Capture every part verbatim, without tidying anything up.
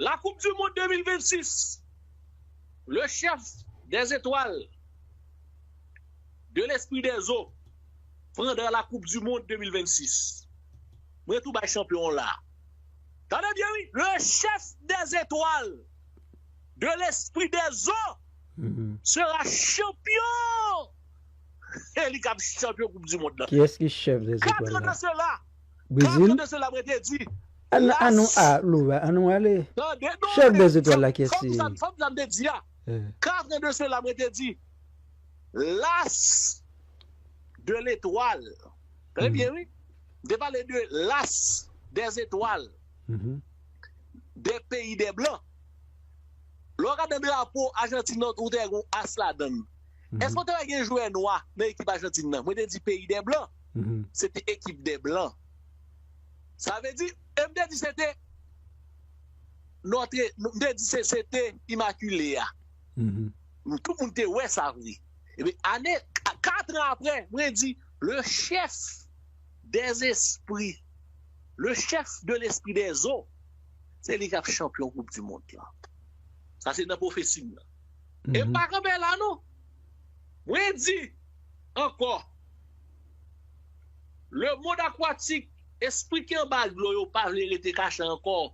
La Coupe du Monde deux mille vingt-six, le chef des étoiles, de l'esprit des eaux, prendra la Coupe du Monde deux mille vingt-six. Mwen tou bay chanpyon an la. Tande byen, wi. Le chef des étoiles, de l'esprit des eaux, sera champion. E li k ap chanpyon Coupe du Monde la. Kiyès ki chef des Quatre étoiles ans de la? Cela, Brezil? Quatre ans de cela, mwen te di, Ann Las- ann a Louva, ann ale. Tande, non, Chef men, des étoiles la, fòk- kiyès fòk li sa- ye? Fòk sa m te di a. Eh, Quatre ans de cela, mwen te di, Las de l'étoile. Tande byen, wi. M te pale de Las des étoiles, mhm. Des pays des blancs. Lè w gade nan drapo Ajantin nan, ou te wè yon as ladan l. Èske w te wè gen jwè nwa nan ekip Ajantin nan? Mwen te di peyi dè blan. Mhm. Se te ekip dè blan. Sa vle di, e m te di se te Notre, m te di se, se te Imakile a. Mhm. Tout moun te wè sa vre. Ebyen, ane, kat an apre, mwen di, le chef des esprits, le chef de l'esprit des eaux, se li k ap chanpyon Coupe du Monde la. Sa se nan pwofesi m nan. E m Mhm. pa kanpe la non. Mwen di ankò, le monde aquatique, espri ki anba dlo yo pa vle rete kache ankò.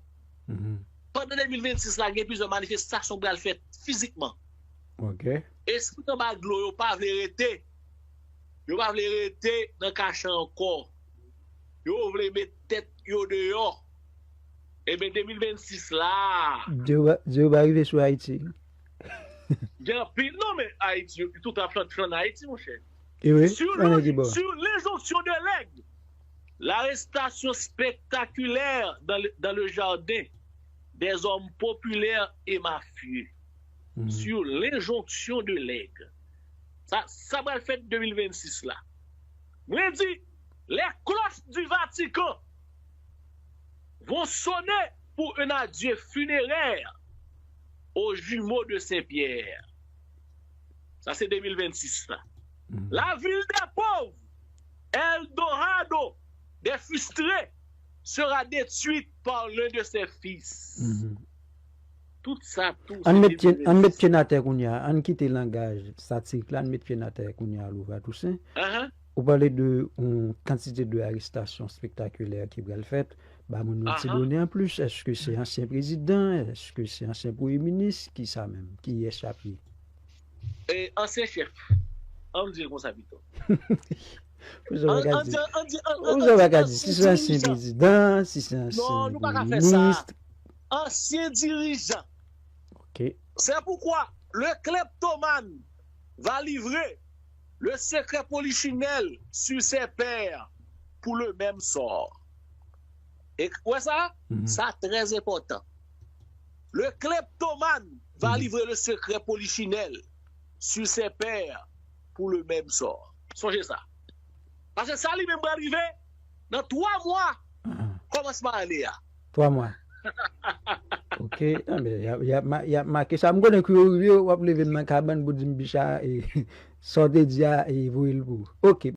Mhm. Pandan de mil vennsis la, gen plizyè manifestasyon k pral fèt fizikman. Ok. Espri ki anba dlo yo pa vle rete. Yo pa vle rete nan kache ankò. Yo vle met tèt yo deyò. Ebyen, de mil vennsis la, Dye yo pa- Dye yo pa rive sou Ayiti. Gen anpil, non, men Ayiti, tout ap flann, flann Ayiti, monchè. E wi, Sur flann le- ki bò. sur l'injonction de l'aigle, l'arrestation spectaculaire dans le, dans le jardin des hommes populaires et mafieux. Mhm. Sur l'injonction de l'aigle. Sa, sa pral fèt de mil vennsis la. Mwen di, les cloches du Vatican vont sonner pour un adieu funéraire aux jumeaux de Saint-Pierre. Sa se de mil vennsis la. Mhm. La ville des pauvres, Eldorado des frustrés, sera détruite par l'un de ses fils. Mhm. Tout sa, tout Ann se met pye, ann met de mil vennsis. Pye n atè kounye a, ann kite langaj satirik la, ann met pye n atè kounye a, Louva Toussaint. Ahan. Ou pale de yon kantite de arestasyon spektakilè ki pral fèt, ba moun yon ti Ahan. Done anplis. Èske se ansyen prezidan? Èske se ansyen premye minis? Ki sa menm? Kiyès y ap ye? E, ansyen chèf. Ann di l konsa pito. Ou sa pa ka di. Ann di, ann di, ann, Ou ann sa di pa ka di. Si ansyen se ansyen dirijan. Prezidan, si se Non, ansyen nou pa ka fè sa. Minis. Ansyen dirijan. Ok. C'est pourquoi le kleptomane va livrer le secret polichinelle sur ses pairs pour le même sort. E w wè sa? Mhm. Sa trè enpòtan. Le kleptomane va Mhm. livrer le secret polichinelle sur ses pairs pour le même sort. Sonje sa. Paske sa li menm pral rive nan twa mwa Ah, kòmansman ane a. twa mwa. Ok. Ah, men, y ap, y ap ma- y ap make sa. M konnen kou yo rive, w ap leve m nan kabann pou di m, Bicha, e, sa w te di a, e, voye l pou ou. Ok.